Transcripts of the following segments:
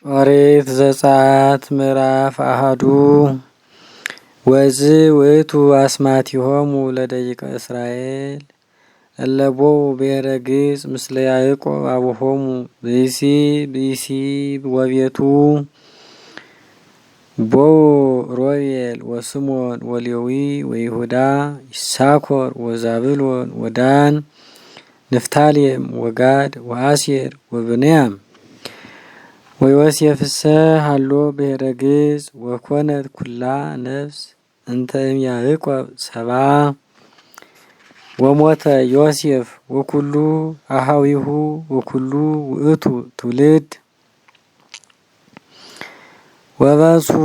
ኦሪት ዘጸአት ምዕራፍ 1። ወዝ ውእቱ አስማቲሆሙ ለደቂቀ እስራኤል እለ ቦኡ ብሔረ ግብጽ ምስለ ያዕቆብ አቡሆሙ ብእሲ ብእሲ ወቤቱ። ቦኡ ሮቤል ወስምዖን ወሌዊ ወይሁዳ ይሳኮር ወዛብሎን ወዳን ንፍታሌም ወጋድ ወአሴር ወብንያም። ወዮሴፍሰ ሀሎ ብሔረ ግብጽ። ወኮነት ኩላ ነፍስ እንተ እምያዕቆብ 70። ወሞተ ዮሴፍ ወኩሉ አሃዊሁ ወኩሉ ውእቱ ትውልድ። ወበጽሑ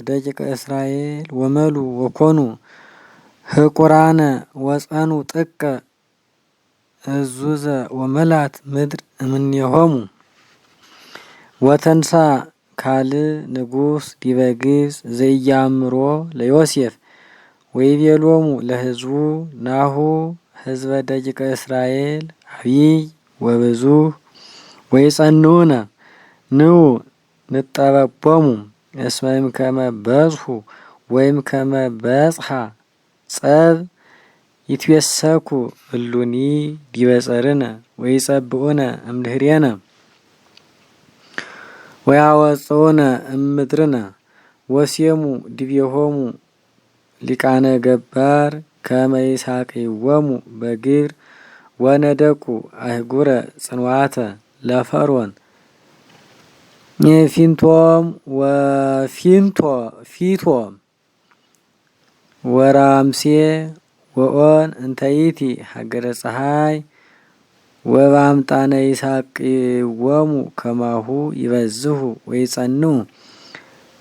ደቂቀ እስራኤል ወመሉ ወኮኑ ህቁራነ ወጸኑ ጥቀ እዙዘ ወመላት ምድር እምኔሆሙ። ወተንሳ ካልእ ንጉስ ዲበ ግብጽ ዘኢያእምሮ ለዮሴፍ። ወይቤሎሙ ለህዝቡ ናሁ ህዝበ ደቂቀ እስራኤል አብይ ወብዙህ ወይጸንዑነ ንዑ ንጠበቦሙ እስመ እምከመ በጽሑ ወእምከመ በጽሐ ጸብ ይትዌሰኩ እሉኒ ዲበ ጸርነ ወይጸብኡነ እምድህሬነ ወያወፅኡነ እምድርነ። ወሴሙ ዲቤሆሙ ሊቃነ ገባር ከመ ይሳቅይዎሙ በግብር። ወነደቁ አህጉረ ጽንዋተ ለፈርዖን ፊንቶም ወፊንቶ ፊቶም ወራምሴ ወኦን እንተይቲ ሀገረ ፀሐይ። ወበአምጣነ ይሳቅይዎሙ ከማሁ ይበዝሁ ወይጸንዑ።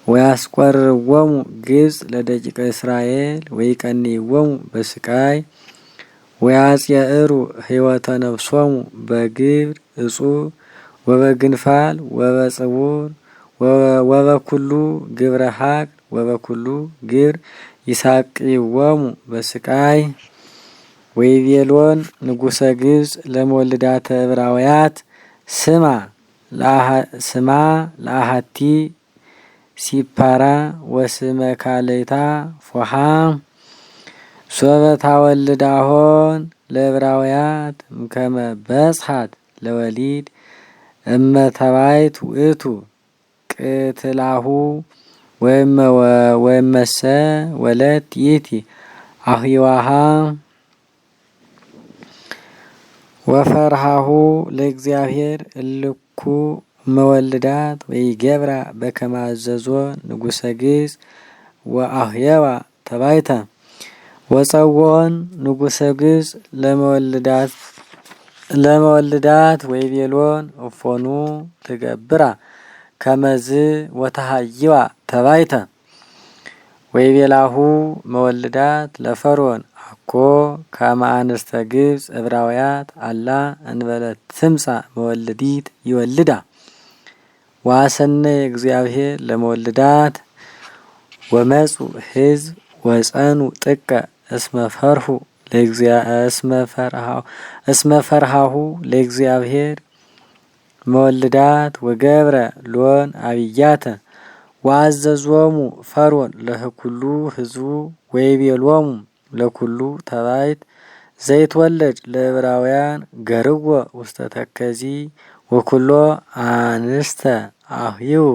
ወያስቆርዎሙ ግብጽ ለደቂቀ እስራኤል ወይቀንይዎሙ በስቃይ ወያጽየእሩ ህይወተ ነፍሶሙ በግብር እጹብ ወበግንፋል ወበጽውር ወበኩሉ ግብረ ሀቅ ወበኩሉ ግብር ይሳቅይዎሙ በስቃይ። ወይቤሎን ንጉሰ ግብጽ ለመወልዳተ ዕብራውያት ስማ ለአሃቲ ሲፓራ ወስመ ካልእታ ፎሃ። ሶበ ታወልዳሆን ለዕብራውያት እምከመ በጽሐት ለወሊድ እመ ተባይት ውእቱ ቅትላሁ ወእመሰ ወለት ይእቲ አህዋሃ። ወፈርሃሁ ለእግዚአብሔር እልኩ መወልዳት ወይገብራ በከመ አዘዞ ንጉሰ ግብጽ ወአህየዋ ተባይተ። ወጸውዖን ንጉሰ ግብጽ ለመወልዳት ወይቤሎን እፎኑ ትገብራ ከመዝ ወተሃይዋ ተባይተ? ወይቤላሁ መወልዳት ለፈርዖን አኮ ከመ አንስተ ግብጽ ዕብራውያት አላ እንበለ ትምጻእ መወልዲት ይወልዳ። ዋሰነ እግዚአብሔር ለመወልዳት። ወመጹ ህዝብ ወጸኑ ጥቀ እስመ ፈርሃሁ ለእግዚአብሔር መወልዳት ወገብረ ሎን አብያተ። ወአዘዞሙ ፈርዖን ለኩሉ ህዝቡ ወይቤሎሙ ለኩሉ ተባይት ዘይትወለድ ለዕብራውያን ገርዎ ውስተ ተከዚ ወኩሎ አንስተ አህይው።